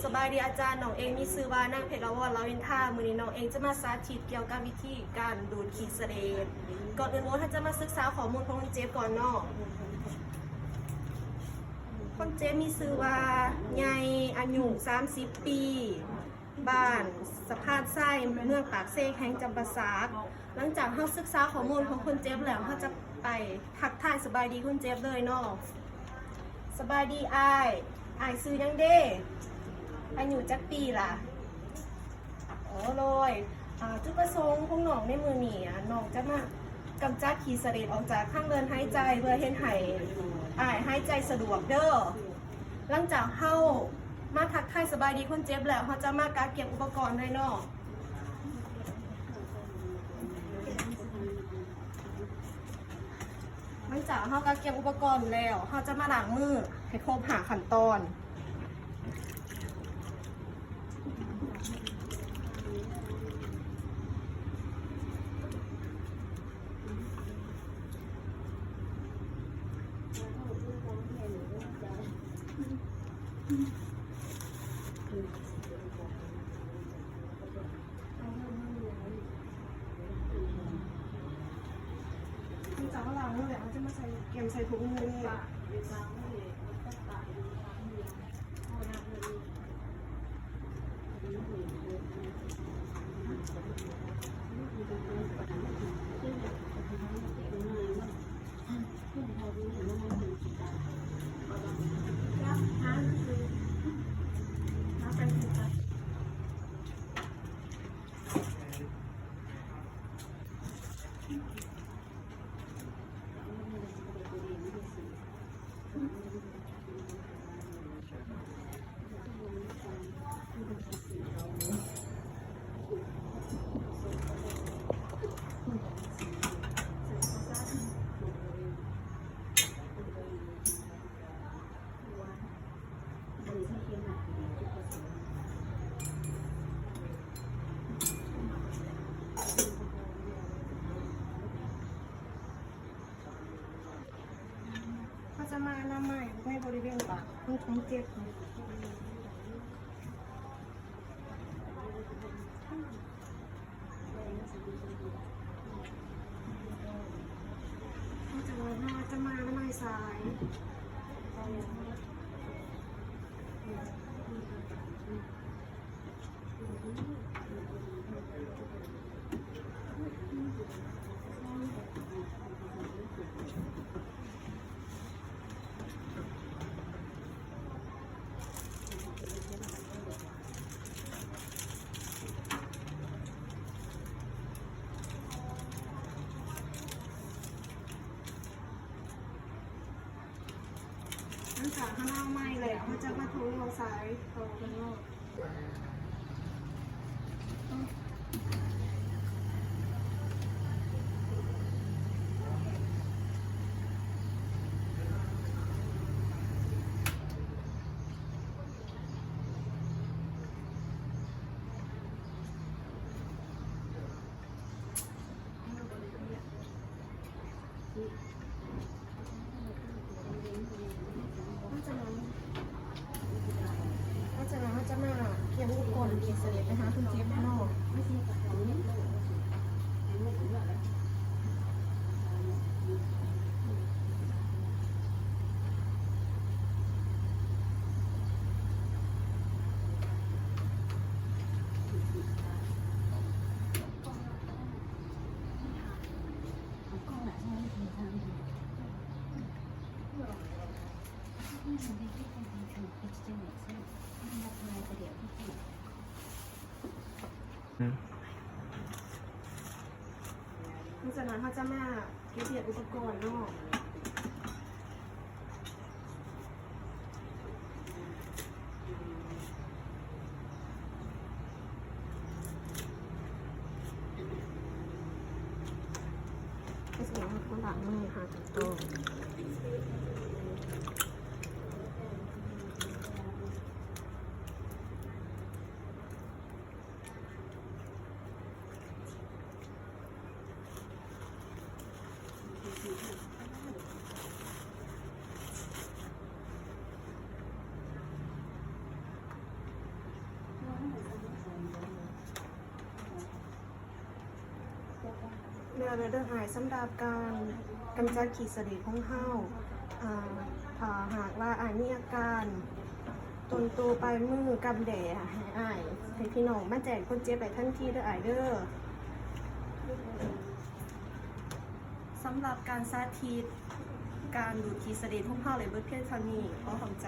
ສະບາຍດີອາຈານ, ນ້ອງເອງມີຊື່ວ່ານາງ ເພັດລະວອນ ລາວິນທາ. ມື້ນີ້ນ້ອງເອງຈະມາສາທິດກ່ຽວກັບວິທີການດູດຂີ້ສະເລດ. ກ່ອນອື່ນໝົດ ເຮົາຈະມາສຶກສາຂໍ້ມູນຂອງຄົນເຈັບກ່ອນເນາະ. ຄົນເຈັບມີຊື່ວ່າ ໃຫຍ່ ອາຍຸ ສາມສິບ ປີ. ບ້ານສະພານຊາຍ ເມືອງປາກເຊ ແຂວງຈຳປາສັກ. ຫຼັງຈາກເຮົາສຶກສາຂໍ້ມູນຂອງຄົນເຈັບແລ້ວ, ເຮົາຈະໄປທັກທາຍສະບາຍດີຄົນເຈັບເລີຍເນາະ. ສະບາຍດີອ້າຍ, ອ້າຍຊື່ຫຍັງເດ? ອາຍຸຈັກປີລະ? ໂອ້ ໂດຍ ອາ ຈຸດປະສົງຂອງນ້ອງໃນມື້ນີ້ ອາ ນ້ອງຈະມາກຳຈັດຂີ້ສະເລັດອອກຈາກທາງເດີນຫາຍໃຈ ເພື່ອເຮັດໃຫ້ອ້າຍຫາຍໃຈສະດວກເດີ. ຫຼັງຈາກເຮົາມາທັກທາຍສະບາຍດີຄົນເຈັບແລ້ວ, ເຮົາຈະມາກະກຽມອຸປະກອນໄດ້ເນາະ. ຫຼັງຈາກເຮົາກະກຽມອຸປະກອນແລ້ວ, ເຮົາຈະມາລ້າງມືໃຫ້ຄົບຫ້າຂັ້ນຕອນ. ຫຼັງຈາກເຮົາລ້າງມືແລ້ວ, ເຮົາຈະມາໃສ່ ກຽມໃສ່ຖົງມືນີ້. ເຮົາຈະມາອະນາໄມໃນບໍລິເວນປາກຂອງຄົນເຈັບ. ເຮົາຈະ ເຮົາຈະມາອະນາໄມຊາຍ. ຫຼັງຈາກເຮົາລ້າງໄມ້ແລ້ວ, ເຮົາຈະມາຖົງເຫງົ້າຊາຍຕໍ່ກັນເນາະ. ຫຼັງຈາກນັ້ນ ຫຼັງຈາກນັ້ນເຮົາຈະມາກຽມອຸປະກອນທີ່ສະເລັດໄປຫາຄົນເຈັບເນາະ. ຫຼັງຈາກນັ້ນເຮົາຈະມາເກັບຮຽບອຸປະກອນເນາະ. ເຮົາຈະມາລ້າງມືຫາຖືກຕ້ອງ. ຫຼັງຈາກນັ້ນເຮົາຈະມາ ແລ້ວເດີອ້າຍ ສຳລັບການກຳຈັດຂີ້ສະເລດຂອງເຮົາ ອາ ຖ້າຫາກວ່າອ້າຍມີອາການຕົນໂຕປາຍມືກຳແດດ ໃຫ້ອ້າຍ ໃຫ້ພີ່ນ້ອງມາແຈ້ງຄົນເຈັບໄດ້ທັນທີເດີອ້າຍເດີ. ສຳລັບການສາທິດການດູດຂີ້ສະເລດຂອງເຮົາ ໄດ້ເບິດພຽງເທົ່ານີ້. ຂໍຂອບໃຈ.